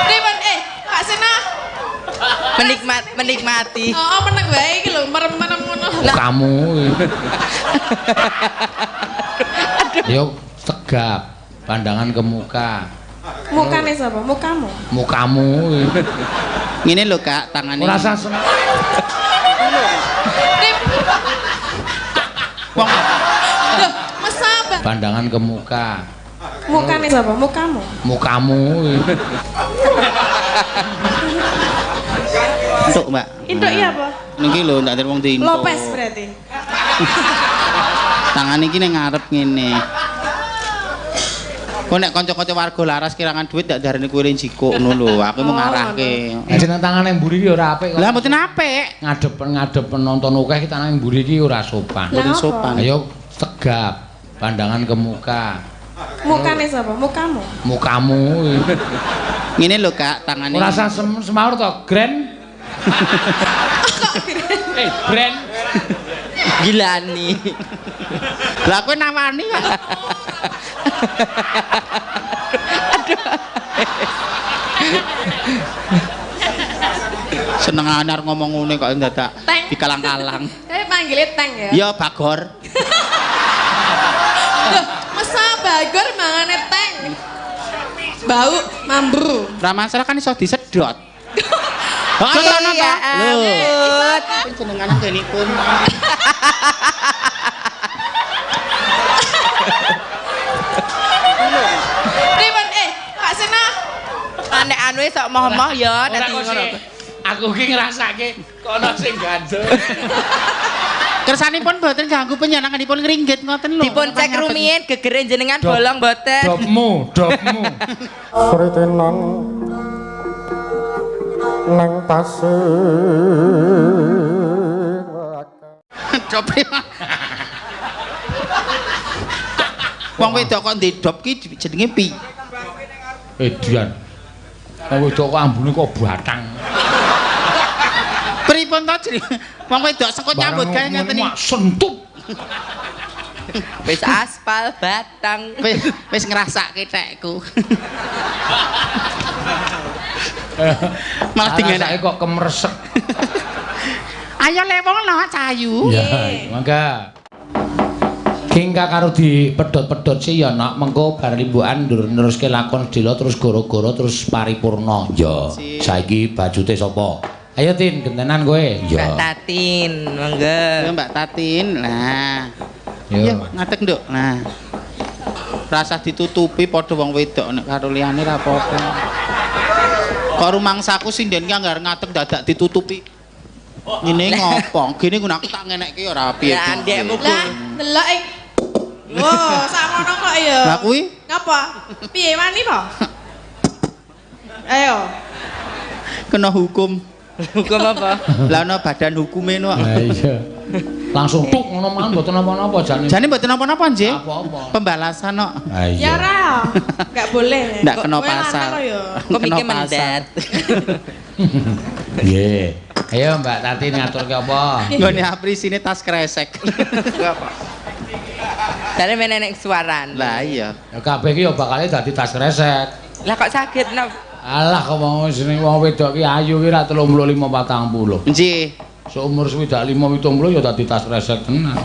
Pripun Pak Sena menikmati. Oh, meneng wae iki lho, merem-merem ngono. Kamu. Yo tegap, pandangan ke muka. Mukane sapa? Mukamu. Mukamu. Ngene lho, Kak, tangane. Ora usah seneng. Wong lho, mesaba. Pandangan ke muka. Mukane sapa? Mukamu. Mukamu. Entuk, Mbak. Entuk iya apa? Niki lho ndak wong dinto. Lopez berarti. Tangan iki ning ngarep ngene. Kok nek kanca-kanca warga laras kirangan duit ndak darani kowe njikuk ngono lho. Aku mau ngarahke. Jeneng tangane mburi iki ora apik kok. Lah mboten apik. Ngadep-ngadep penonton akeh iki tangane mburi iki ora sopan. Mboten sopan. Ayo tegap, pandangan ke muka. Mukane sapa? Mukamu. Mukamu. Ngene lho, Kak, tangane. Ora usah semaur to, Grand. Brand. Gilani. Lah kowe nawani kok. Aduh. Senengane arep ngomong ngene kok dadak dikalang-kalang. Kayak panggile Teng ya. Ya Bagor. Loh, masa Bagor mangane Teng. Bau mambu. Ra masalah kan iso disedot. Oh iya, lho. Panjenengan nggenipun. Pripun Pak Sena? Nek anu sok moh-moh ya dadi ngono. Aku ki ngrasake kok ana sing gandeng. Kersanipun mboten ganggu panjenenganipun ngringgit ngoten lho. Dipun cek rumiyin gegere jenengan bolong mboten. Dopmu, dopmu. Kritenan nang pasir. Dop. Wong wedok kok ndedop ki jenenge pi. Edian. Wong wedok kok ambune kok batang. Pripun to jenenge? Wong wedok sekut nyambut gawe ngeten iki. Sentup. Wis aspal batang. Wis ngrasake tekku. Malah dingenek kok kemresek. Ayo lewong lho Cahayu. Ya, mangga. Kingka karo dipedhot-pedhot sih ya nak mengko bar limbukan neruske lakon sedhela terus goro-goro terus paripurna. Ya, saiki bajute sapa? Ayo Tin, gentenan kowe. Ya. Mbak Tatin, monggo. Ya Mbak Tatin. Lah. Ya ngadeg, Nduk. Nah. Rasah ditutupi padha wong wedok nek karo liyane ra apa-apa. Kok rumangsaku sinden ki anggar ngadeg dadak ditutupi. Ngene ngopo? Gene ngono aku tak ngenekke ora piye. Lah ndekmu lah delok ing. Wo, sakmono kok ya. Lah kuwi ngapa? Piye wani po? Ayo. Kena hukum. Hukum apa? Lah ana badan hukume no. Lah iya. Langsung tuk ngono mawon mboten napa-napa jane. Jane mboten napa-napa nggih. Apa-apa. Pembalasan kok. Ya ora. Enggak boleh. Ndak kena pasal. Kok mikir mendat. Nggih. Ayo Mbak Tati ngaturke apa? Nggone aprisine tas kresek. Apa? Jane men enek suaran. Lah iya. Ya kabeh iki ya bakale dadi tas kresek. Lah kok saged napa? Alah kok wong jenenge wong wedok ki ayu ki ra 35 40. Nggih. Seumur 65 70 ya dadi tas kresek tenan.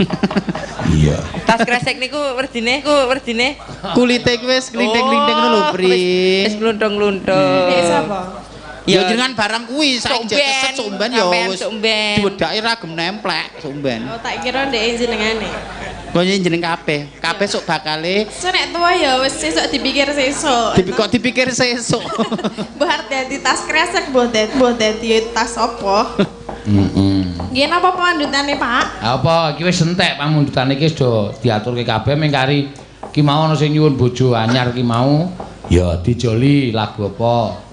Iya. Tas kresek niku werdine, ku werdine. Kulite ku wis klinting-klinting ngono lho, Pri. Wis gluntung-gluntung. Nek sapa? Ya jenengan barang kuwi saiki jek keset sumben ya wis. Diwedhake ra gem nemplek sumben. Oh tak kira ndek jenengane. Kok jeneng kabeh. Kabeh sok bakale. Sok nek tuwa ya wis sesuk dipikir sesuk. Kok dipikir sesuk. Mbah arep dadi tas kresek mbah dadi tas apa? Heeh. Nggih napa pamundhutane, Pak? Apa iki wis entek pamundhutane iki wis do diaturke kabeh ming kari ki mau ana sing nyuwun bojo anyar ki mau ya dijoli lagu apa?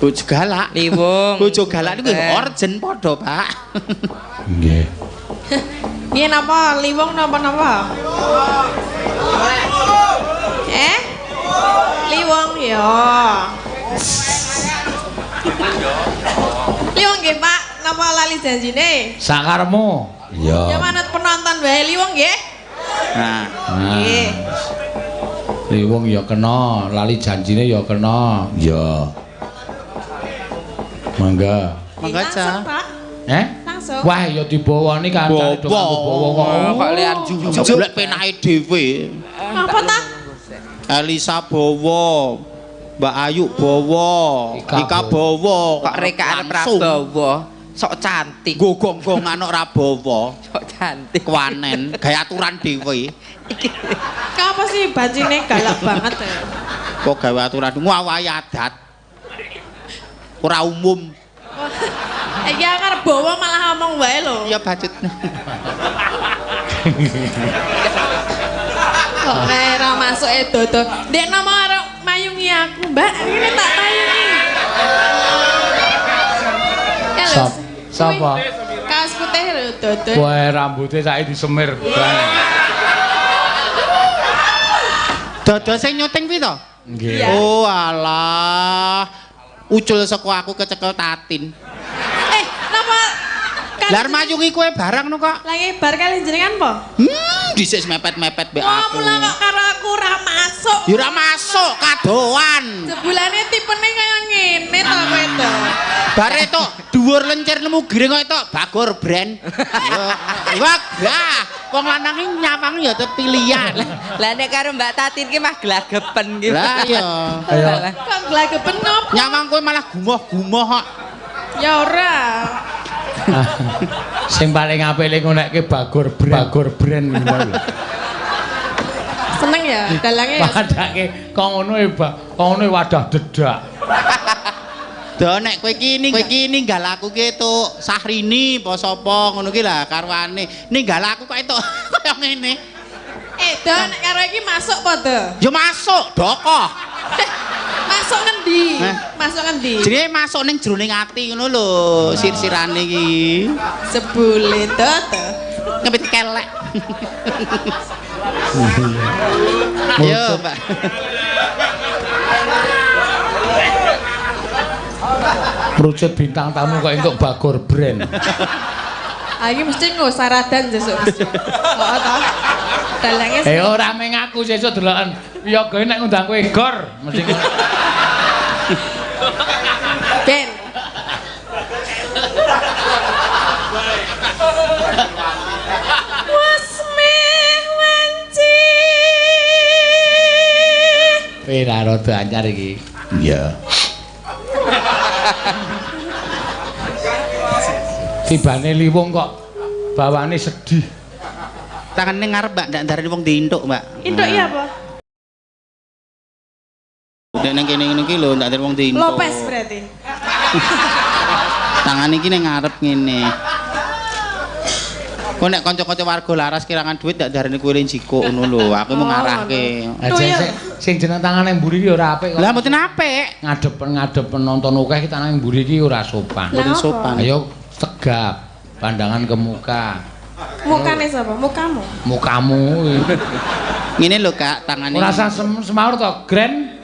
Bojo galak. Liwung. Bojo galak niku orjen padha, Pak. Nggih. Nggih napa liwung napa-napa? Liwung ya. Liwung nggih, Pak. Napa lali janjine? Sakaremu. Iya. Ya manut penonton wae liwung nggih. Nah. Nggih. Liwung ya kena, lali janjine ya kena. Ya. Mangga. Mangga, Cak. Eh? Langsung. Wah, ya dibawani kancane do nganggo bawa kok. Kok lian jujur penake dhewe. Apa ta? Elisa bawa, Mbak Ayu bawa, Ika bawa, kok rekaan Prabowo. Sok cantik. Nggo gong-gongan kok ra bawa. Sok cantik. Kewanen, gawe aturan dhewe. Apa sih bajine galak banget ya? Kok gawe aturan ngawahi adat. Ora umum. Iki aku arep bawa malah ngomong wae lho. Iya bacut. Kok ora masuk e dodo. Ndek nomo arep mayungi aku, Mbak. Ngene tak mayungi. Sapa? Kaos putih lho dodo. Wah, rambutnya saiki disemir bae. Dodo sing nyuting kuwi to? Nggih. Oh alah. Ucul saka aku kecekel Tatin. Eh, napa? Lah mayungi kowe barang no kok. Lah nggih bar kali jenengan po? Dhisik mepet-mepet mbek aku. Wah, mula kok karo aku ora masuk. Ya ora masuk, kadoan. Jebulane tipene kaya ngene to kowe to. Bare tok dhuwur lencer nemu giring kok tok Bagor brand. Wah, gah, wong lanang iki nyawang ya pilihan. Lah nek karo Mbak Tatin ki mah glagepen ki. Lah iya. Kok glagepen ngopo? Nyawang kowe malah gumoh-gumoh kok. Ya ora. Sing paling apik lek ngonekke Bagor brand, Bagor brand ngono lho. Seneng ya dalange ya. Padake kok ngono e, kok ngono wadah dedak. Do nek kowe iki ninggal aku ki entuk Sahrini apa sapa ngono ki lah karwane. Ninggal aku kok entuk kaya ngene. Eh, do nek karo iki masuk apa do? Ya masuk, dokoh. Masuk ngendi? Masuk ngendi? Jenenge masuk ning jroning ati ngono lho, sir-sirane iki. Sebule to to. Ngepit kelek. Ayo, Mbak. Merucut bintang tamu kok entuk Bagor brand. Ah iki mesti nggo saradan sesuk. Heeh ta. Dalange. Eh ora meng aku sesuk deloken. Wiyaga nek ngundang kowe gor mesti. Ben. Wasmeh wanci. Ora rada anyar iki. Iya. Tibane liwung kok bawane sedih. Tangane ngarep, Mbak, ndak ndarani wong dientuk, Mbak. Entuk iya apa? Nek nang kene ngene iki lho, ndak ndarani wong dientuk. Lopes berarti. Tangane iki ning ngarep ngene. Kok nek kanca-kanca warga laras kirangan duit ndak ndarani kowe njikuk ngono lho. Aku mau ngarahke. Sing jeneng tangane mburi iki ora apik kok. Lah mboten apik. Ngadep-ngadep penonton akeh iki tangane mburi iki ora sopan. Mboten sopan. Ayo tegap, pandangan ke muka. Mukane sapa? Mukamu. Mukamu. Ngene lho, Kak, tangane. Ora usah semaur to, Gren.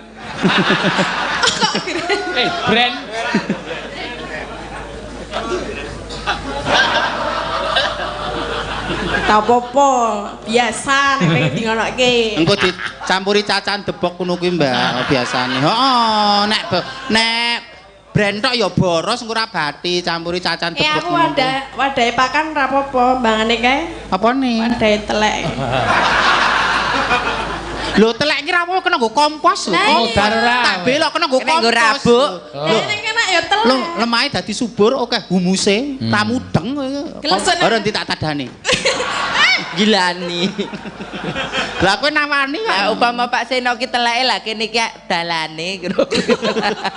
Kok Gren? Eh, Bren. Ta apa-apa, biasa nek pengen dingonokke. Engko dicampuri cacan debok ngono kuwi, Mbak, biasane. Heeh, nek nek brentok ya boros engko ora bati, campuri cacan debok. Eh aku wadah wadahe pakan ora apa-apa, mbangane kae. Apane? Wadahe telek. Lho telek iki ra apa kena nggo kompos lho. Tak belok kena nggo kompos. Rabuk. Lho ning kena ya telek. Lho lemahe dadi subur akeh humuse, ra mudeng. Ora ndi tak tadane. Gilani. Lah kowe nawani kok. Lah upama Pak Seno ki teleke lah kene iki dalane ngono. Aduh.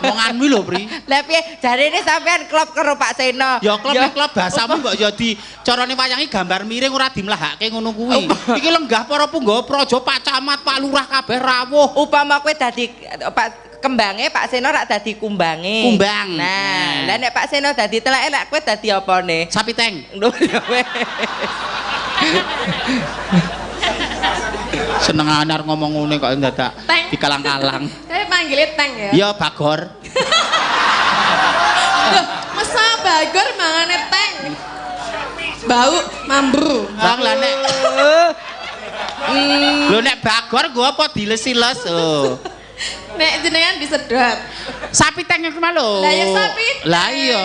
Omonganmu lho, Pri. Lah piye jarene sampean klop karo Pak Seno. Ya klop klop bahasamu mbok ya di carane wayangi gambar miring ora dimlahake ngono kuwi. Iki lenggah para punggawa praja, Pak Camat, Pak Lurah kabeh rawuh. Upama kowe dadi Pak kembange, Pak Seno rak dadi kumbange. Kumbang. Nah, lah nek Pak Seno dadi teleke lek kowe dadi apane? Sapi teng. Lho ya wis. Senengane arep ngomong ngene kok dadak dikalang-kalang. Kayak manggile teng ya. Ya Bagor. Loh, masa Bagor mangane teng? Bau mambu. Bang lah nek. Lho nek bagor gua apa diles-iles oh. Nek jenengan disedot. Sapi tank iku lho. Lah ya sapi tank. Lah iya.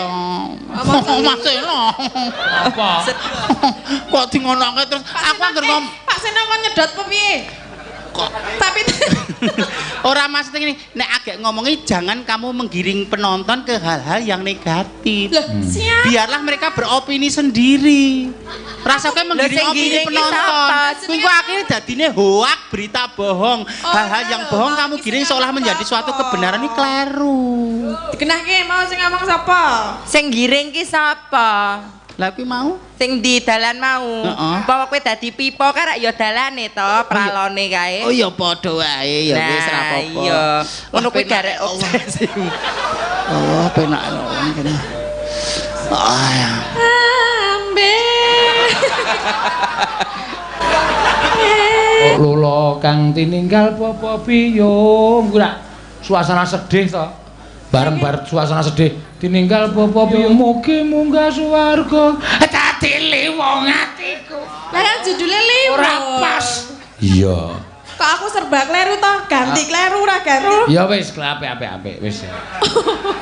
Maksudnya? Maksudnya. Apa? Kok di ngonoke terus aku anggere ngom Pak Seno kon nyedot apa piye? Kok Sapi tank. Ora maksudnya ngene, nek agek ngomongi jangan kamu menggiring penonton ke hal-hal yang negatif. Loh, siap. Biarlah mereka beropini sendiri. Rasanya menggiring sing opini giring ki penonton. sapa? Kuwi kok akhirnya dadine hoak, berita bohong. Oh, Hal-hal yang lho, bohong kamu iki giring sing seolah ngomong menjadi sapa? suatu kebenaran ini kleru. Dikenahke mau sing ngomong sapa? Sing giring ki sapa? Lah kuwi mau Sing di dalan mau. Heeh. Umpama kowe dadi pipa karak ya dalane to, pralone kae. Oh ya padha wae ya wis ora apa-apa. Iya. Ngono kuwi Wah, garek penak, Allah. obsesi. Allah penak kene. Ah ya. Ambe. Oh, lolo kang tininggal bapa biyung kuwi rak suasana sedih to. Bareng-bareng suasana sedih tininggal bapa biyung mugi munggah swarga dadi liwong atiku. Lah kan judulnya Liwong. Ora pas. Iya. Kok aku serba kleru toh? Ganti kleru ora ganti. Ya wis apik apik apik wis.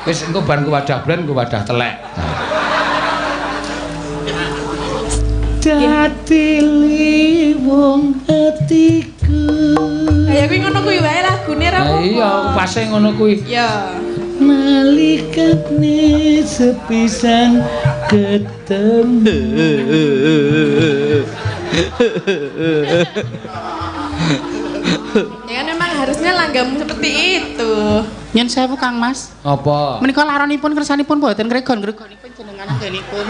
Wis engko bar nggo wadah blen nggo wadah telek. Dadi liwong atiku. Ya kuwi ngono kuwi wae lagune ra apa-apa. Iya, pase ngono kuwi. Ya. Nalikane sepisan ketemu. Ya kan memang harusnya langgamu seperti itu. Nyen sewu Kang Mas. Apa? Menika laronipun kersanipun boten ngregon-ngregonipun jenengan anggenipun.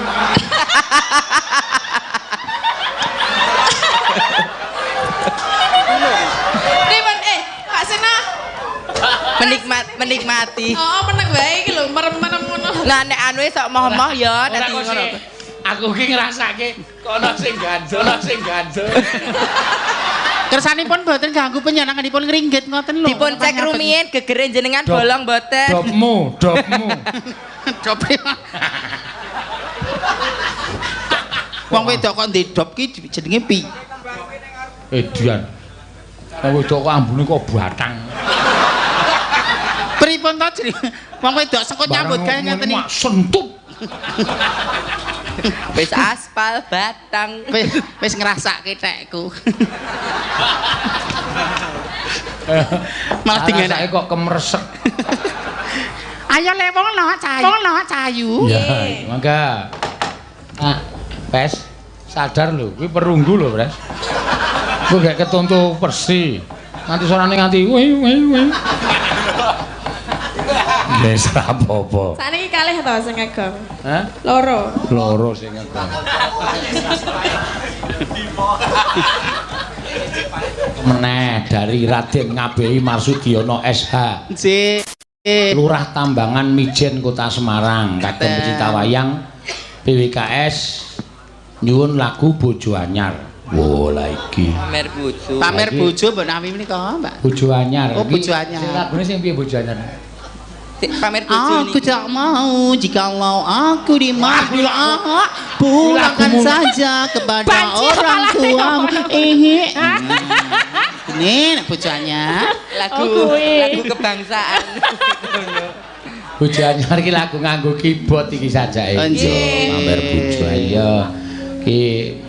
Pripun Pak Seno. Menikmati. Oh, meneng wae iki lho, merem-merem ngono. Nah nek anu sok moh-moh ya dadi ngono. Aku ki ngrasake kok ana sing ganjel, ana sing ganjel. Kersanipun boten ganggu panjenenganipun ngringgit ngoten lho. Dipun cek rumiyin gegere jenengan bolong boten. Dopmu, dopmu. Dope. Wong wedok kok ndek dop ki jenenge pi. Edian. Wong wedok kok ambune kok batang. Pripun to jenenge? Wong wedok sekot nyambut gawe ngeten iki. Sentup. Wis aspal batang. Wis ngrasake tekku. Malah Rasake kok kemresek. Ayo lewong no cayu. Wong no cayu. Ya, mangga. Ah, Pes, sadar lho, kuwi perunggu lho, Pres. Kuwi gak ketonto persi. Nganti suarane nganti wih wih wih. Wis ora apa-apa. Sakniki kalih to sing ngegong. Hah? Loro. Loro sing ngegong. Meneh dari Raden Ngabehi Marsudiono SH. Nggih. Lurah Tambangan Mijen Kota Semarang, kagem pecinta wayang PWKS nyuwun lagu Bojo Anyar. Wo lah iki. Pamer bojo. Pamer bojo mbok nawi menika, Mbak. Bojo Anyar. Oh, Bojo Anyar. Sing lagune sing piye Bojo Anyar? Pamer bojo Aku tak mau jikalau aku dimadu, pulangkan saja kepada orang tuamu. Ini nek bojo anyar. Lagu lagu kebangsaan. Bojo anyar iki lagu nganggo keyboard iki sajake. Pamer bojo ayo. Ki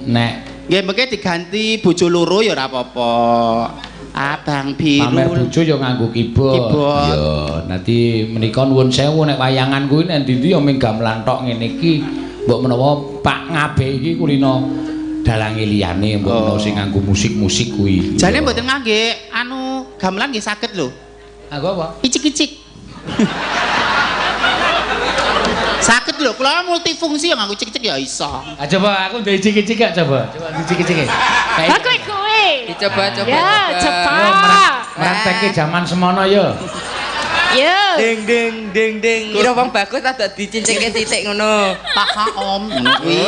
nek nggih mengke diganti bojo loro ya ora apa-apa. Abang biru. Pamer bojo ya nganggo keyboard. Ya, nanti menika nuwun sewu nek wayangan kuwi nek ndi-ndi ya mung gamelan tok ngene iki. Mbok menawa Pak Ngabe iki kulino dalange liyane mbok menawa sing nganggo musik-musik kuwi. Jane mboten ngangge anu gamelan nggih saged lho. Nganggo apa? Icik-icik. Saged lho, kula multifungsi ya nganggo icik-icik ya iso. Ah coba aku ndek icik-icik gak coba. Coba icik-icik. Ha kowe kowe. Dicoba-coba. Ya, cepat. Praktekke jaman semono ya. Ya. Ding ding ding ding. Kira wong bagus rada dicincingke sithik ngono. Paha om ngono kuwi.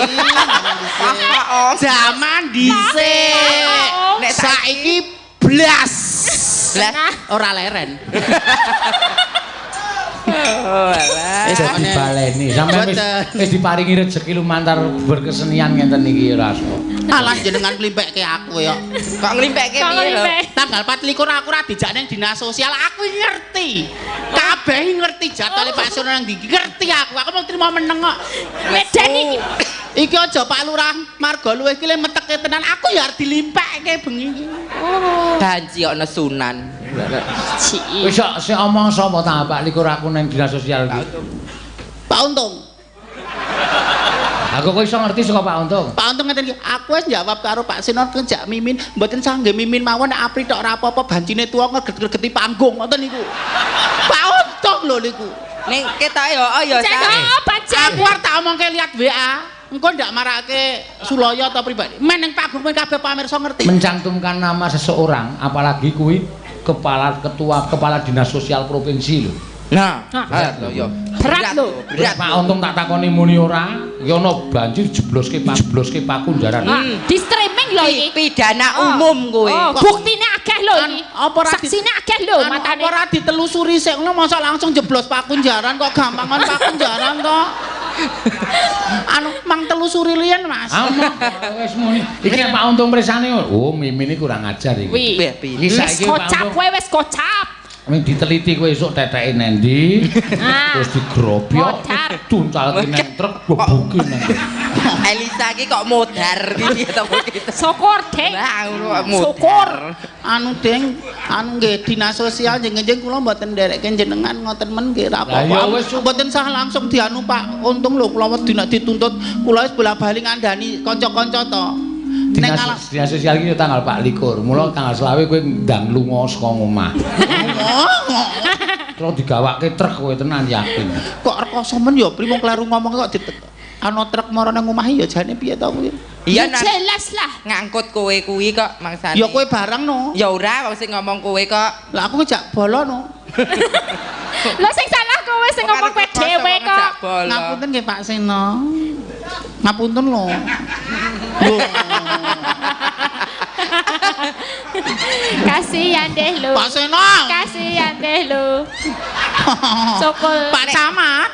Paha om. Jaman dhisik. Nek saiki blas. Blas ora leren. Oh, alah. Wis dibaleni. Sampeyan wis diparingi rejeki lumantar berkesenian ngenten iki ora iso. Alah jenengan nglimpekke aku ya. Kok nglimpekke piye lho? Tanggal 24 aku ora dijak ning dinas sosial, aku ngerti. Kabeh ngerti jadwale Pak Suryo nang ndi. Ngerti aku. Aku mau trimo meneng kok. Medan iki. Iki aja Pak Lurah marga luwih iki le meteke tenan. Aku ya arep dilimpekke bengi iki. Oh. Banci kok nesunan. Wis kok sing omong sapa ta Pak likur aku ning dinas sosial iki? Pak Untung. Aku kok iso ngerti saka Pak Untung. Pak Untung ngeten iki, aku wis jawab karo Pak Sinor ngejak Mimin, mboten sangge Mimin mawon nek Apri tok ora apa-apa bancine tuwa ngreget-regeti panggung ngoten niku. Pak Untung lho niku. Ning ketoke yo oh ya Aku arep tak omongke liat WA. Engko ndak marake Suloyo atau pribadi. Men ning panggung men kabeh pamirsa ngerti. Mencantumkan nama seseorang, apalagi kuwi kepala ketua kepala dinas sosial provinsi lho. Nah, berat lho ya. Berat lho. Berat. Pak Untung tak takoni muni ora, iki ana banjir jebloske jebloske pakunjaran. Di streaming lho iki. Pidana umum kuwi. Oh, buktine akeh lho iki. Apa ora saksine akeh lho matane. Apa ora ditelusuri sik ngono mosok langsung jeblos pakunjaran kok gampangan pakunjaran to. Anu mang telusuri liyen Mas. Wis muni. Iki Pak Untung mresane. Oh, Mimin iki kurang ajar iki. Iki saiki kocap kowe wis kocap. Ming diteliti kowe esuk teteke nendi, terus digrobyok, tuncalke nang truk, gebuki nang. Elisa iki kok modar iki to kowe. Syukur, Ding. Syukur. Anu Ding, anu nggih dinas sosial njeneng kula mboten nderekke jenengan ngoten men nggih ra apa-apa. Mboten sah langsung dianu Pak Untung lho kula wedi nek dituntut kula wis bola-bali ngandani kanca-kanca to. Dinas sosial iki tanggal 24, mula tanggal 25 kowe ndang lunga saka omah. Terus digawake truk kowe tenan yakin. Kok rekoso men ya pri wong kleru ngomong kok ana truk mara nang omah ya jane piye to kuwi? Iya jelas lah. Ngangkut kowe kuwi kok mangsane. Ya kowe barang no. Ya ora wong sing ngomong kowe kok. Lah aku ngejak bolo no. Lah sing salah kowe sing ngomong kowe dhewe kok. Ngapunten nggih Pak Seno. Ngapunten lho. Kasihan deh lu. Pak Seno. Kasihan deh lu. Sokol. Pak Camat.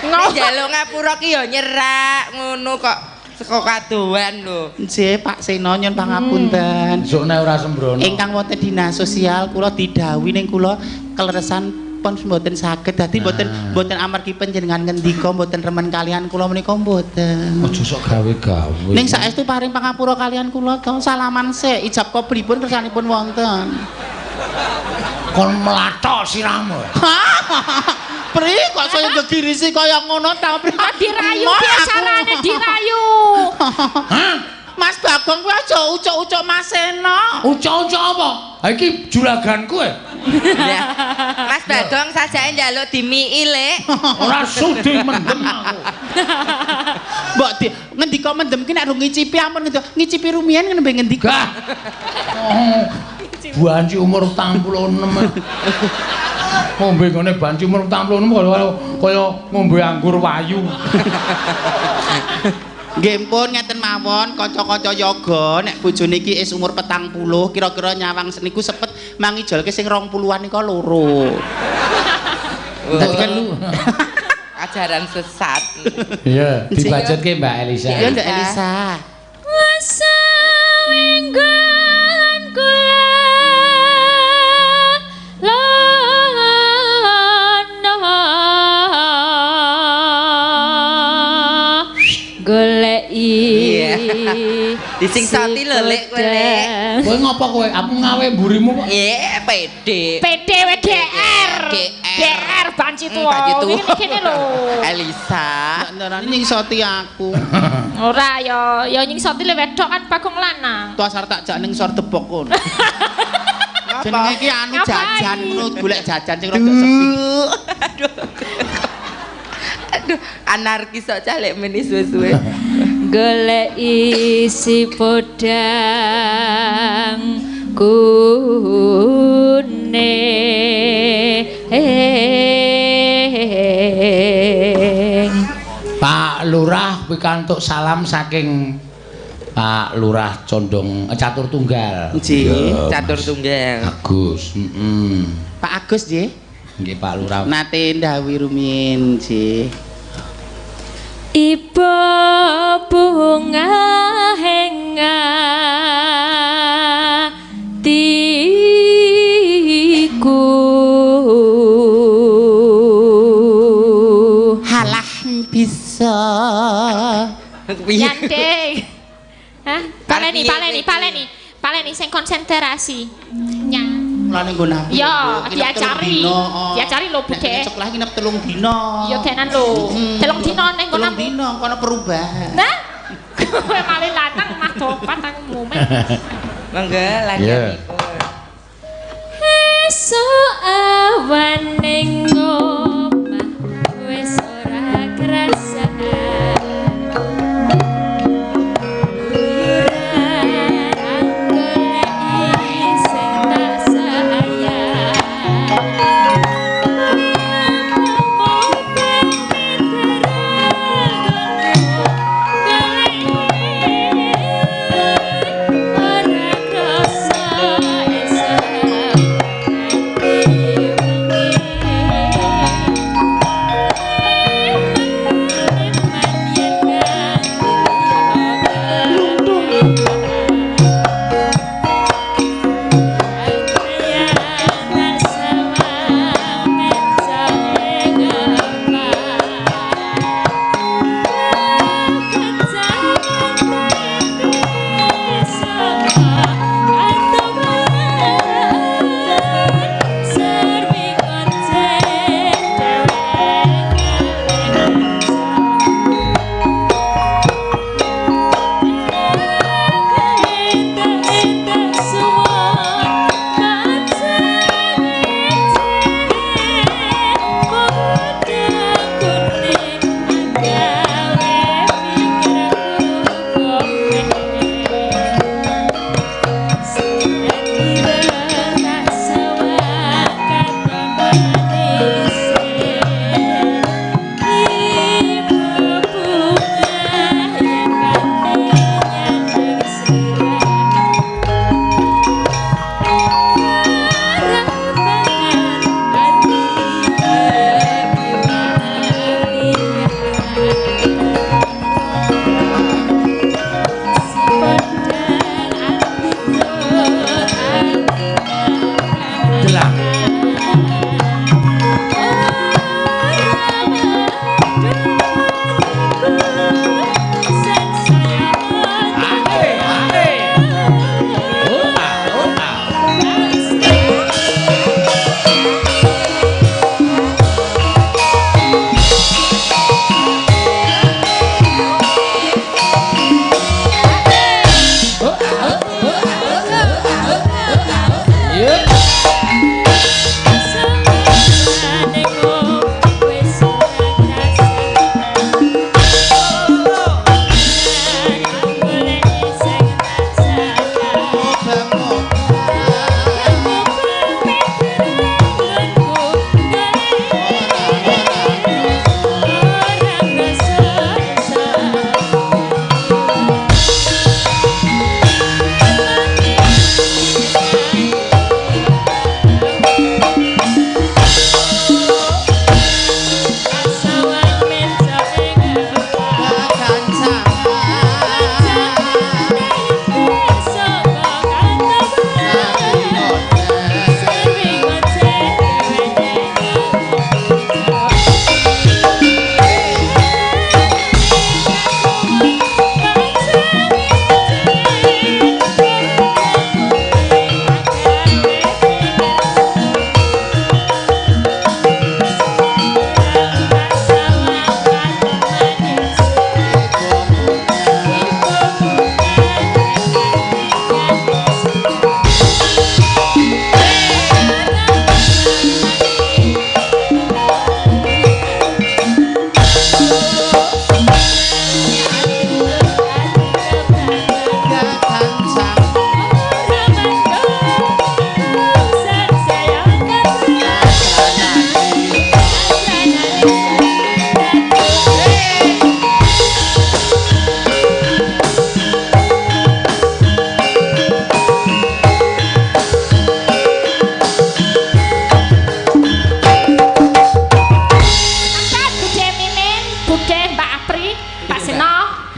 Nek njaluk ngapura ki ya nyerak ngono kok saka kadohan lho. Nggih Pak Seno nyuwun pangapunten. Esuk nek ora sembrono. Ingkang wonten dinas sosial kula didhawuhi ning kula keleresan pun mboten saged. Dadi mboten mboten amargi panjenengan ngendika mboten remen kalian kula menika mboten. Aja sok gawe-gawe. Ning saestu paring pangapura kalian kula to salaman sik ijab kabulipun kersanipun wonten. Kon mlathok sirahmu. Pri kok saya gegirisi kaya ngono ta Pri. Dirayu biasane dirayu. Hah? Mas Bagong kuwi aja ucuk-ucuk Mas Seno. Ucuk-ucuk apa? Ha iki juraganku e. Mas Bagong sajake njaluk dimiki, Lek. Ora sudi mendem aku. Mbok di ngendika mendem ki nek rung ngicipi ampun ngendika ngicipi rumiyin nembe ngendika. Oh. Banci umur 46. Ngombe ngene banci umur 46 kaya ngombe anggur wayu. Nggih pun ngeten mawon kanca-kanca yoga nek bojone iki wis umur 40 kira-kira nyawang niku sepet mangijolke sing 20-an nika loro. Dadi kan ajaran sesat. Iya, dibacutke Mbak Elisa. Iya Mbak Elisa. Wasawenggan kula goleki. Disingsati lho Lek kowe Lek. Kowe ngopo kowe? Aku ngawe mburimu kok. Iya, PD. PD WGR. GR banci tuwa. Kene lho. Elisa. Ndarani nyingsoti aku. Ora ya, ya nyingsoti le wedok kan Bagong lanang. Tuas arep tak jak ning sor debok kono. Jenenge iki anu jajan ngono golek jajan sing rada sepi. Aduh. Aduh, anarkis kok calek meni suwe-suwe. Golek isi podang kuning. Pak Lurah pikantuk salam saking Pak Lurah Condong Catur Tunggal. Nggih, Catur Tunggal. Agus, heeh. Pak Agus nggih. Nggih Pak Lurah. Nate ndhawuhi rumiyin, Ji. Ibu bunga henga tiku. Halah bisa. Yande. Hah? Paleni, paleni, paleni. Paleni sing konsentrasi. Nyang. Mulane nggon aku. Yo, diajari. Diajari lho, Nek Budhe. sekolah nginep 3 dina. Yo tenan lho. 3 dina ning kono. 3 dina kono perubahan. Nah. Kowe malih lanang mah topat aku mumet. Monggo lanjutipun. Esuk awan ning omah wis ora kerasa. Guyuran anggoleki sing tak sayang. Ora krasa esuk ati wengi.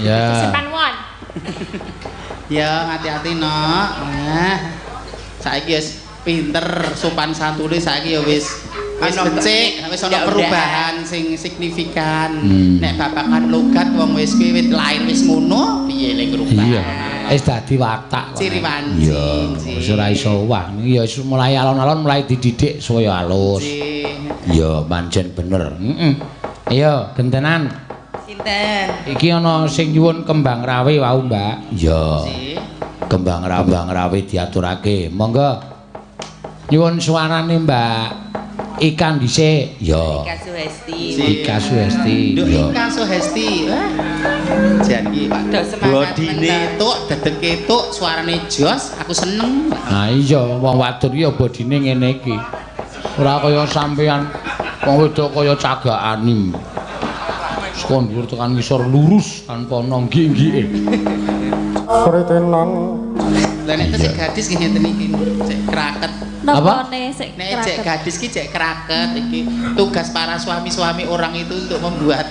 Ya. Panuwun. Ya, hati-hati, Nok. Nah. Saiki wis pinter sopan santune saiki ya wis wis becik, wis ana perubahan sing signifikan. Nek babakan logat wong wis kuwi wis lahir wis ngono, piye le ngrubah. Iya. Wis dadi watak kok. Ciri wanci. Iya, wis ora iso owah. Ya wis mulai alon-alon mulai dididik supaya halus. Iya, pancen bener. Heeh. Ayo, gentenan. Sinten? Iki ana sing nyuwun kembang rawe wau, Mbak. Iya. Kembang rawe diaturake. Monggo. Nyuwun suarane, Mbak. Ika dhisik. Ya. Ika Suhesti. Ika Suhesti. Nduk Ika Suhesti. Jan iki bodine tuk, dedeke tuk, suarane jos, aku seneng. Ha iya, wong wadon iki ya bodine ngene iki. Ora kaya sampean wong wedok kaya cagakane. Saka dhuwur tekan ngisor lurus tanpa ana nggik-nggike. Kritenan. Lah nek sik gadis nggih ngeten iki, cek kraket. Apa? Nek cek gadis ki cek kraket iki. Tugas para suami-suami orang itu untuk membuat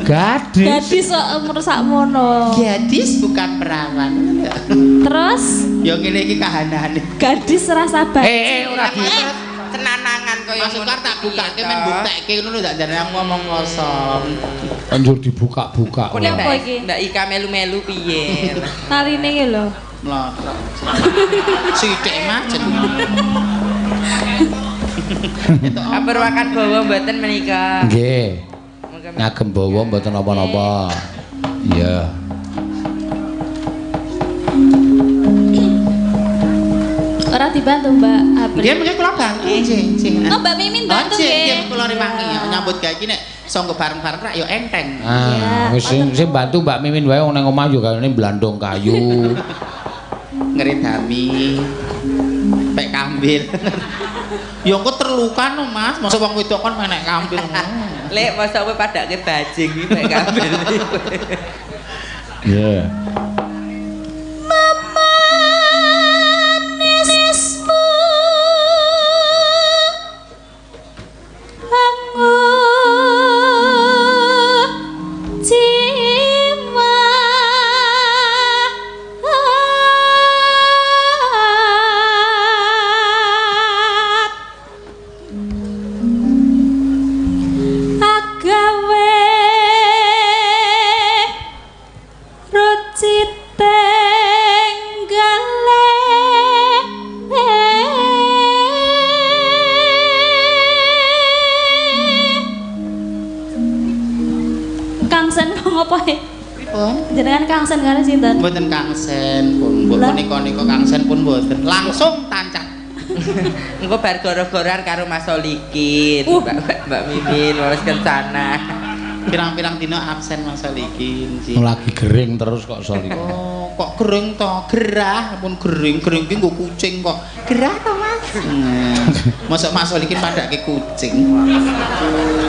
gadis. Gadis kok umur sakmono. Gadis bukan perawan. Terus ya ngene iki kahanane. Gadis rasa baik. Ora di tenanangan kaya ngono. Masuk tak bukake men buktekke ngono lho tak jarane aku ngomong kosong. Anjur dibuka-buka. Kok apa iki? Ndak Ika melu-melu piye? Tarine iki lho. Mlotrok. Sithik macet. Kabar wakan bawa mboten menika. Nggih. Ngagem bawa mboten napa-napa. Iya. Ora dibantu Mbak Apri. Nggih, mengke kula bantu. Nggih, nggih. Oh, Mbak Mimin bantu nggih. Nggih, kula rewangi ya nyambut gawe iki nek sanggo bareng-bareng rak ya enteng. Ah, wis sing bantu Mbak Mimin wae wong nang omah yo kayane blandong kayu. Ngredami. Pek kambil. Ya engko terluka no Mas, mosok wong wedok kon menek kambil ngono. Lek mosok kowe padake bajing iki pek kambil. Iya. Jenengan kangsen kali sinten? Mboten kangsen pun, mbok punika-nika kangsen pun mboten. Langsung tancap. Engko bar goro-goran karo Mas Solikin, Mbak Mimin wis kencana. Pirang-pirang dina absen Mas Solikin. Lagi gering terus kok Solikin. Oh, kok gering to? Gerah pun gering, gering ki nggo kucing kok. Gerah to, Mas? Mosok Mas Solikin padake kucing.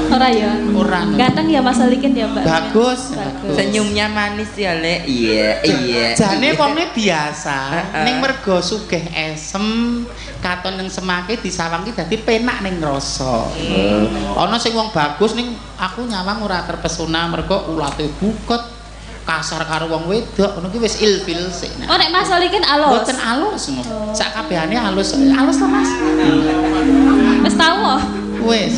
Ora ya? Ora. Ganteng ya Mas Solikin ya, Mbak? Bagus. Senyumnya manis ya, Lek. Iya, iya. Jane wonge biasa, ning mergo sugih esem, katon ning semake disawang ki dadi penak ning rasa. Ana sing wong bagus ning aku nyawang ora terpesona mergo ulate buket, kasar karo wong wedok, ngono ki wis ilfil sik. Oh, nek Mas Solikin alus. Mboten alus ngono. Sak kabehane alus. Alus to, Mas? Wis tau kok. Wis.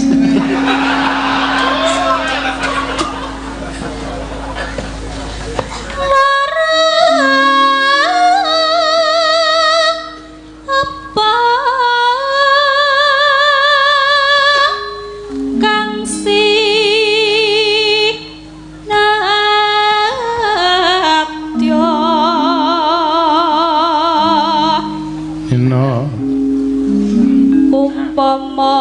Umpama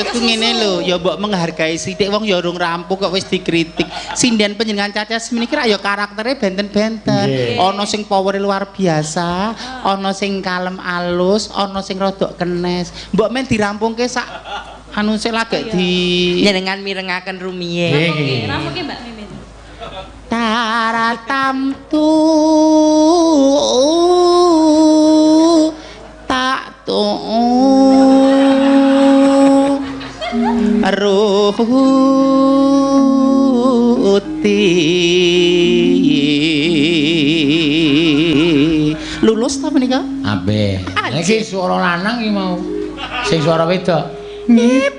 Maksudku ngene lho, ya mbok menghargai sithik wong ya urung rampung kok wis dikritik. Sinden panjenengan Caca semene iki ya karaktere benten-benten. Ana sing powere luar biasa, ana sing kalem alus, ana sing rodok kenes. Mbok men dirampungke sak anu sik lagek di jenengan mirengaken rumiyin. Nggih. Rampungke Mbak Mimin. Taratamtu tak tu ruti. Lulus ta menika? Apik. Iki swara lanang iki mau. Sing swara wedok. Ibarat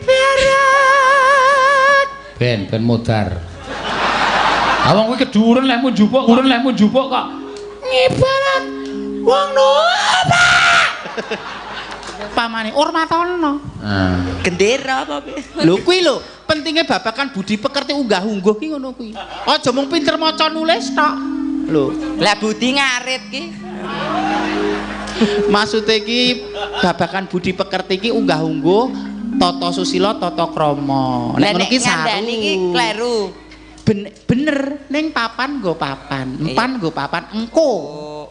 ben modar. Awang kuwi keduren lehmu njupuk, urun lehmu njupuk kok. Ngibarat wong nupa. Pamane Urmatono. Ah. Gendera apa piye? Lho kuwi lho, pentinge babakan budi pekerti unggah-ungguh ki ngono kuwi. Aja mung pinter maca nulis tok. Lho, lah budi ngarit ki. Maksude iki babakan budi pekerti ki unggah-ungguh, tata susila, tata krama. Nek ngono ki saru. Ngandani ki kleru. Bener ning papan nggo papan, empan nggo papan engko.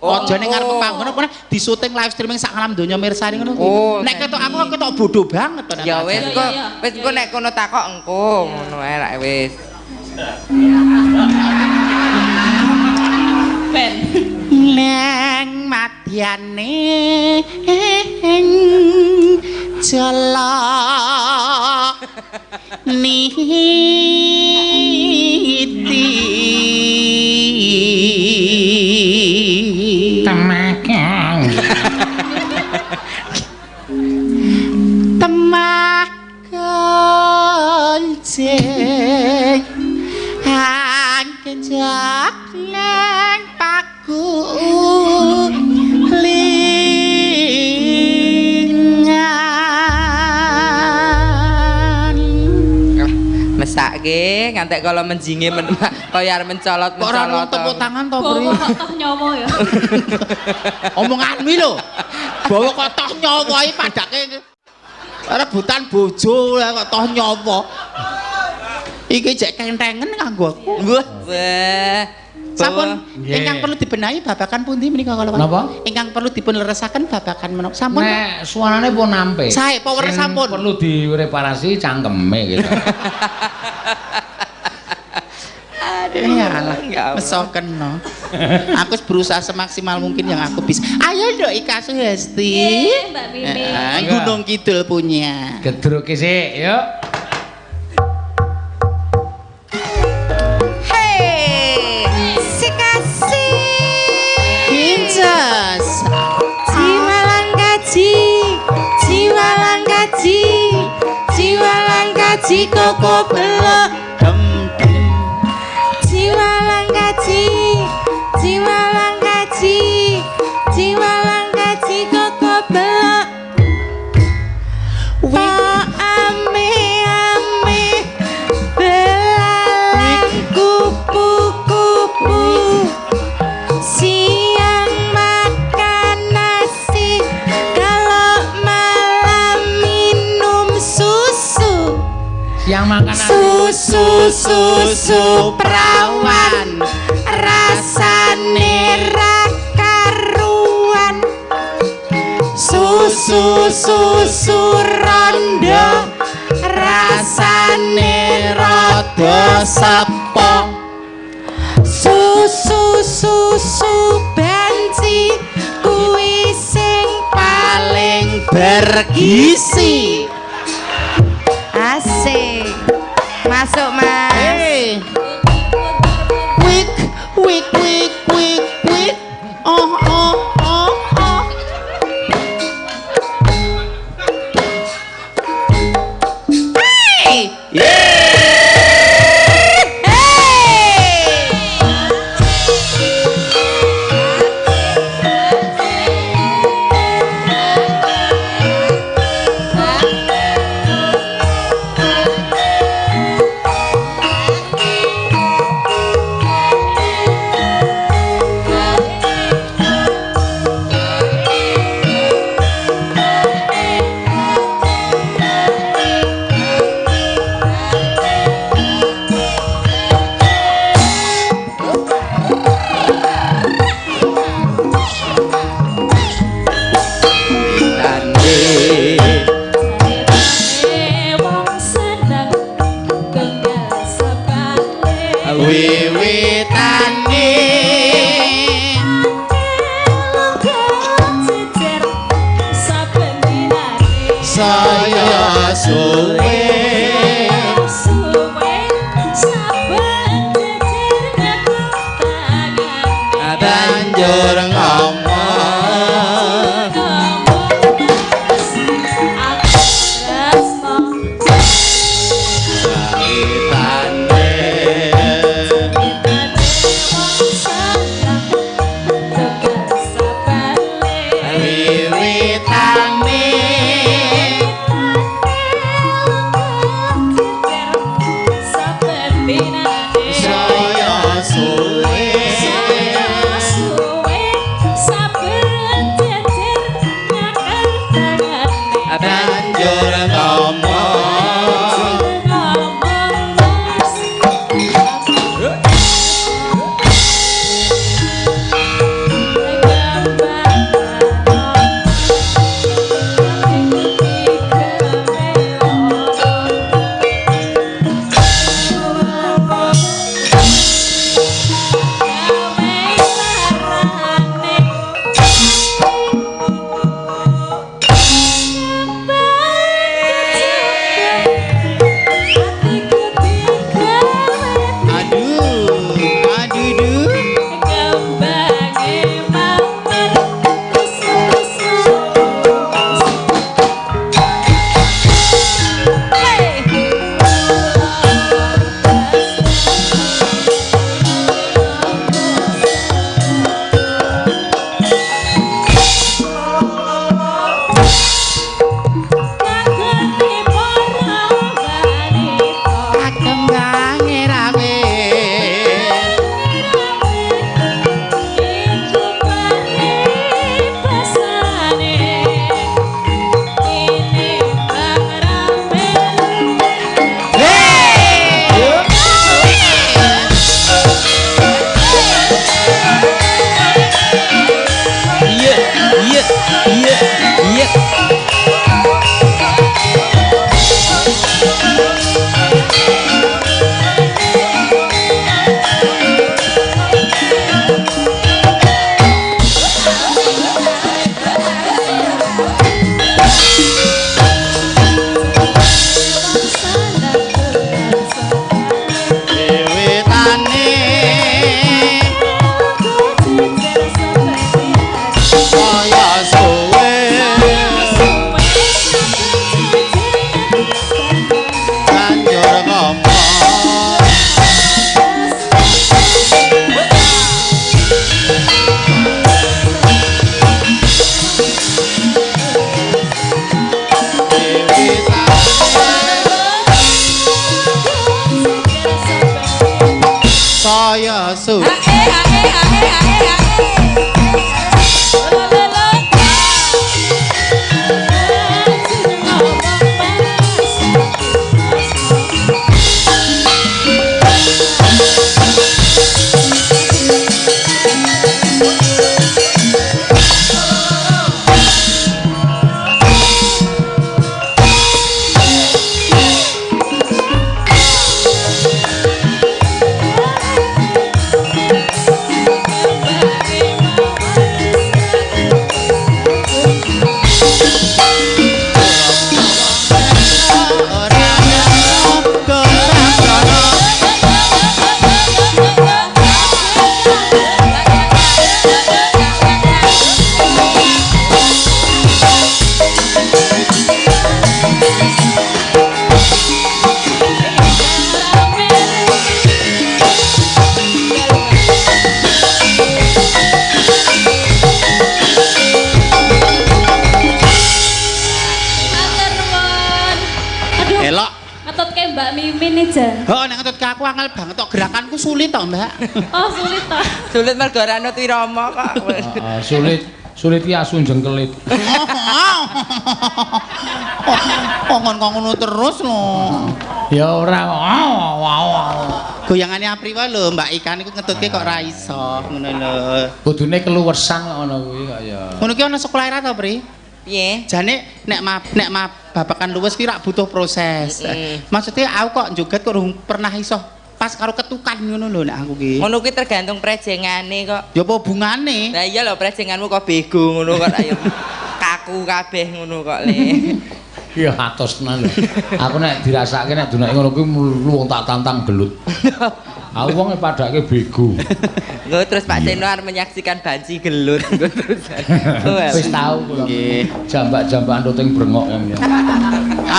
Aja ning ngarep panggon apa di syuting live streaming sak alam donya mirsani ngono kuwi. Nek ketok aku ketok bodoh banget to. Ya wis kok, wis engko nek kono takok engko ngono ae lak wis. Ben. Neng madyane jala niti. Temakang. Temak kancing angkenjak neng paku lingan. Mesake ngantek kala menjinge kaya arep mencolot-mencolot. Kok ora ono tepuk tangan to, Bri? Bawa kok toh nyawa ya. Omonganmu lho. Bawa kok toh nyawa iki padake rebutan bojo lah kok toh nyawa. Iki jek kentengen kanggo aku. Wah, wah. Sampun ingkang perlu dibenahi babakan pundi menika kala wau? Napa? Ingkang perlu dipun leresaken babakan menapa? Sampun. Nek suarane pun nampe. Sae power sampun. Perlu direparasi cangkeme gitu. Aduh, ya Allah, mesoken no. Aku berusaha semaksimal mungkin yang aku bisa. Ayo Nduk Ika Suhesti. Nggih, Mbak Mimin. Gunung Kidul punya. Gedruke sik, yuk. Hey, sikasi. Princess. Jiwa lan kaji, jiwa lan kaji, jiwa lan kaji koko belok. Jiwa lan kaji, jiwa lan kaji, jiwa lan kaji koko belok. Wa ame ame belalang kupu-kupu. Siang makan nasi, kalau malam minum susu. Siang makan nasi. Susu susu perawan, rasane ra karuan. Susu susu rondo, rasane rada sepo. Susu susu banci, kuwi sing paling bergizi. Asik. Masuk, Mas. Hey. Wik wik wik wik wik. Oh oh oh oh. Hey. Hey. Banjur ngomong Gerakanku sulit toh, Mbak. Oh, sulit toh. Sulit mergo ora anut wirama kok. Heeh, sulit. Sulit ki asu jengkelit. Kok ngono terus lho. Ya ora. Goyangane Apriwa lho, Mbak Ika niku ngetutke kok ora iso ngono lho. Kudune keluwesan kok ngono kuwi kok ya. Ngono ki ana sekolah era to, Pri? Piye? Jane nek nek babakan luwes ki rak butuh proses. Maksudnya aku kok joget kok urung pernah iso pas karo ketukan ngono lho nek aku ki. Ngono kuwi tergantung prejengane kok. Ya apa hubungane? Lah iya lho prejenganmu kok bego ngono kok ayo. Kaku kabeh ngono kok le. Ya atos tenan lho. Aku nek dirasake nek dunake ngono kuwi wong tak tantang gelut. Aku wong padake bego. Nggo terus Pak Seno arep menyaksikan banci gelut nggo terus. Wis tau kula. Nggih. Jambak-jambakan tuting brengok ya.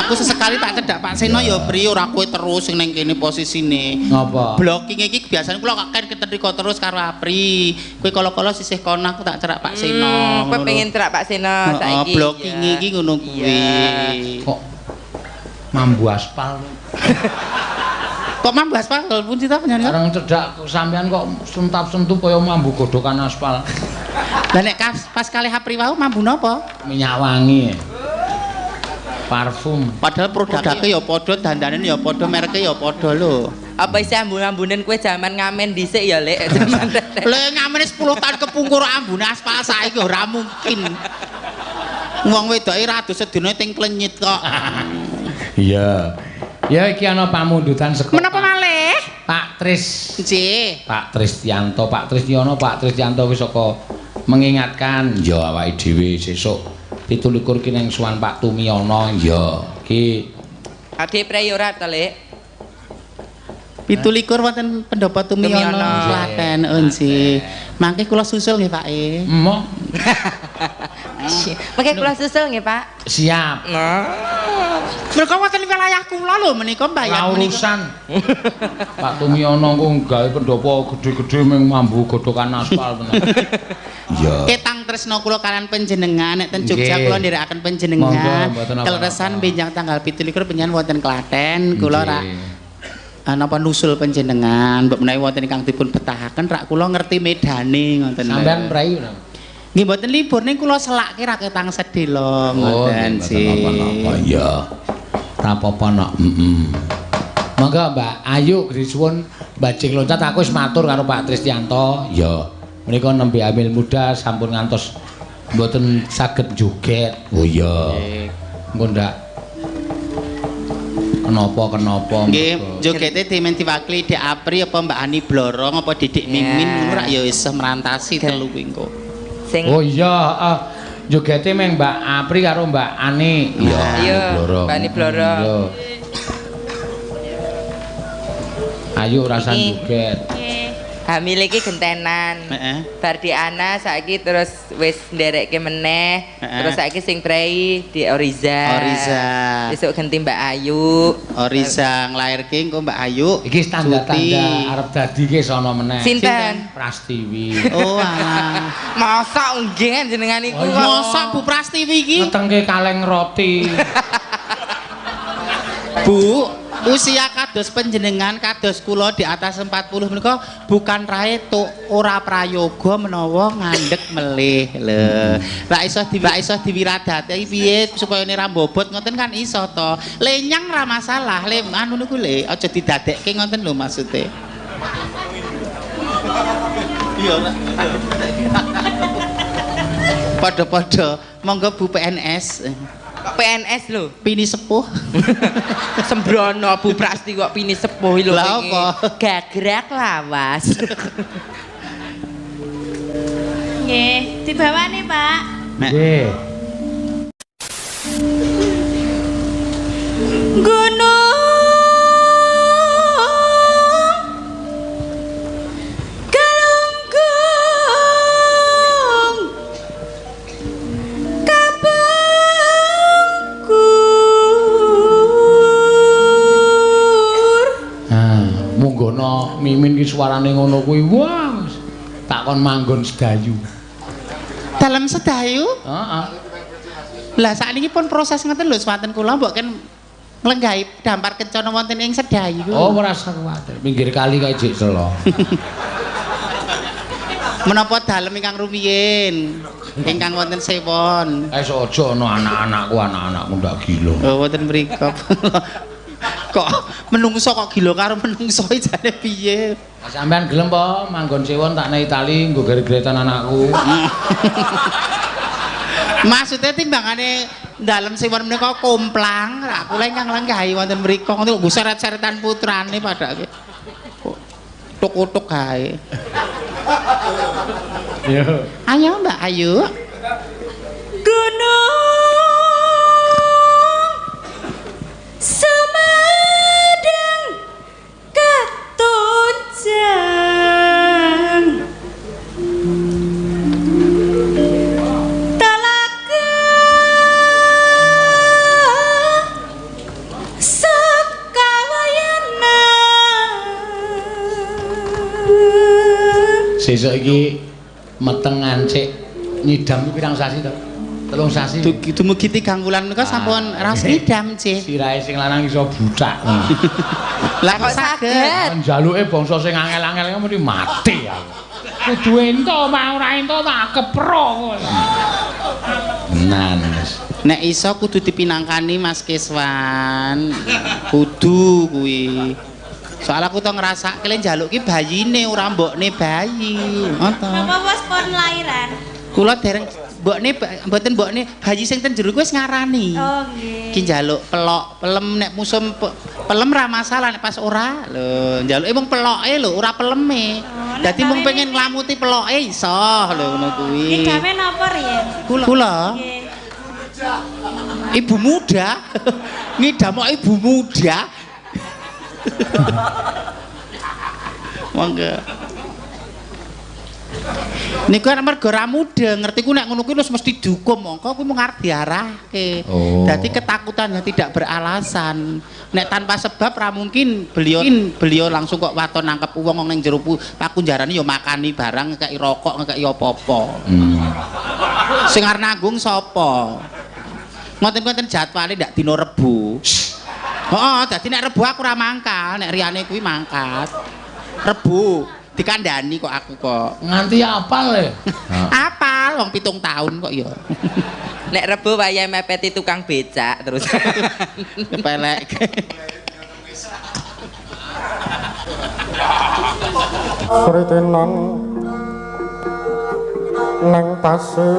Aku sesekali tak cedhak Pak Seno ya Pri, ora kowe terus sing ning kene posisine. Ngapa? Blocking iki biasane kula kok ken ketrika terus karo Apri. Kowe kala-kala sisih kono aku tak cerak Pak Seno. Kowe pengen cerak Pak Seno saiki. Blocking iki ngono kuwi. Kok mambu aspal. Kok mambu aspal pundi ta panjenengan? Bareng cedhak sampean kok sentap-sentup kaya mambu godhokan aspal. Lah nek pas kalih Apri wau mambu napa? Minyak wangi. Parfum. Padahal produknya ya padha, dandane ya padha, merke ya padha lho. Apa isih ambu-ambunen kowe jaman ngamen dhisik ya, Lek? Jaman Lek ngamene 10 tahun kepungkur ambune aspal saiki ora mungkin. Wong wedoke ra adus sedina ting klenyit kok. Iya. Ya iki ana pamundutan saka Menapa malih? Pak Tris. Nggih. Pak Tristianto, Pak Tristiono, Pak Tristianto wis saka mengingatkan ya awake dhewe sesuk 27 ki nang sowan Pak Tumiono ya. Ki Ade prei ora to, Lek? 27 wonten pendopo Tumiono Klaten. Oh nggih. Mangke kula susul nggih, Pak e. Emoh. Mangke kula susul nggih, Pak. Siap. Mereka wonten wilayah kula lho menika mbayar menika. Urusan. Pak Tumiono ku gawe pendopo gedhe-gedhe ming mambu godhokan aspal tenan. Iya. Ketang tresna kula kalian panjenengan nek ten Jogja kula nderekaken panjenengan. Keleresan benjang tanggal 27 panjenengan wonten Klaten kula rak napa nusul panjenengan mbok menawi wonten ingkang dipun betahaken rak kula ngerti medane ngoten. Sampeyan prei nggih mboten libur ning kula selakke ra ketang sedhela ngoten sih. Napa-napa ya. Ora apa-apa nok. Heeh. Monggo Mbak Ayu grisuwun bajing loncat aku wis matur karo Pak Tristianto. Ya. Menika nembe hamil muda sampun ngantos mboten saged joget. Oh iya. Engko ndak kenapa-kenapa. Nggih, jogete dimen diwakili Dik Apri apa Mbak Ani Blorong apa Didik Mimin ngono rak ya iso merantasi telu kuwi engko. Oh iya, heeh. Jogete meng Mbak Apri karo Mbak Ani. Iya, Blorong. Mbak Ani Blorong. Ayo rasan joget. Hamil iki gentenan. Heeh. Bar Dik Ana saiki terus wis nderekke meneh. Terus saiki sing prei Dik Oriza. Oriza. Besok ganti Mbak Ayu. Oriza nglairke engko Mbak Ayu. Iki tanda-tanda arep dadi ki sono meneh. Sinten? Prastiwi. Oh alah. Mosok nggih jenengan iku. Mosok Bu Prastiwi iki ngetengke kaleng roti. Bu, usia kados panjenengan kados kula di atas 40 menika bukan rae tuk ora prayoga menawa ngandhek melih lho. Ra iso diwiradate piye supaya ne ra mbobot ngoten kan iso to. Lenyang ra masalah, le anu niku le aja didadekke ngoten lho maksude. Iya. Padha-padha monggo Bu PNS. PNS lho, pini sepuh. Sembrono Bu Prasti kok pini sepuh lho. Lah apa? Gagrak lawas. Nggih, dibawani, Pak. Nggih. Gunung Galunggung Kapungkur. Ah, munggono Mimin ki suarane ngono kuwi. Wah, tak kon manggon Sedayu. Dalem Sedayu? Heeh. Lah sakniki pun proses ngeten lho swanten kula mbok ken nglenggahi dampar kencana wonten ing Sedayu. Oh, ora usah kuwatir. Pinggir kali kae jek selo. Menapa dalem ingkang rumiyin? Ingkang wonten sewon. Eh aja ana anak-anakku, anak-anakku ndak gila. Oh, wonten mriku. Kok menungso kok gila karo menungso jane piye? Sampeyan gelem po manggon sewon tak nek Itali nggo gere-geretan anakku. Maksudnya timbangane dalem sewon menika komplang, rak kula ingkang lenggahi wonten mriku ngoten nggo seret-seretan putrane padake. Tuk-utuk kae. Yo. Ayo Mbak Ayu. Gunung Sumedang ketuncang. iki meteng ngancik nyidam iki pirang sasi to? 3 sasi. Dumugi 3 wulan menika sampun raos ngidam, Cih. Sirahe sing lanang iso buthak. Lah kok saged? Njaluke bangsa sing angel-angel mesti mati aku. Kudu ento mah ora ento tak kepro. Tenan wis. Nek iso kudu dipinangkani Mas Keswan. Kudu kuwi. Soal aku to ngrasake le njaluk ki bayine ora mbokne bayi. Ngoten. Napa wis pun lairan? Kula dereng mbokne mboten mbokne bayi sing ten jero kuwi wis ngarani. Oh nggih. Ki njaluk pelok, pelem nek musim pelem ra masalah nek pas ora. Lho, njaluke mung peloke lho, ora peleme. Oh, Dadi mung pengen nglamuti peloke iso lho ngono kuwi. Ngidame napa riyen? Kula. Nggih. Ibu muda. Ngidam kok ibu muda. Monggo. Niku nek mergo ra mudeng, ngerti ku nek ngono kuwi wis mesti dihukum, mongko kuwi mung arep diarahke. Oh. Dadi ketakutan yang tidak beralasan. Nek tanpa sebab ra mungkin beliau langsung kok waton nangkep wong ning jero pakunjarane ya makani barang, ngekeki rokok, ngekeki apa-apa. Sing arep nanggung sapa? Ngoten-ngoten jadwale ndak dina Rebo. Heeh, dadi nek Rebo aku ora mangkat, nek riyane kuwi mangkat. Rebo dikandani kok aku kok. Nganti apal le. Apal wong 7 tahun kok ya. Nek Rebo wayahe mepeti tukang becak terus. Kepelek. Kritenan nang pasir.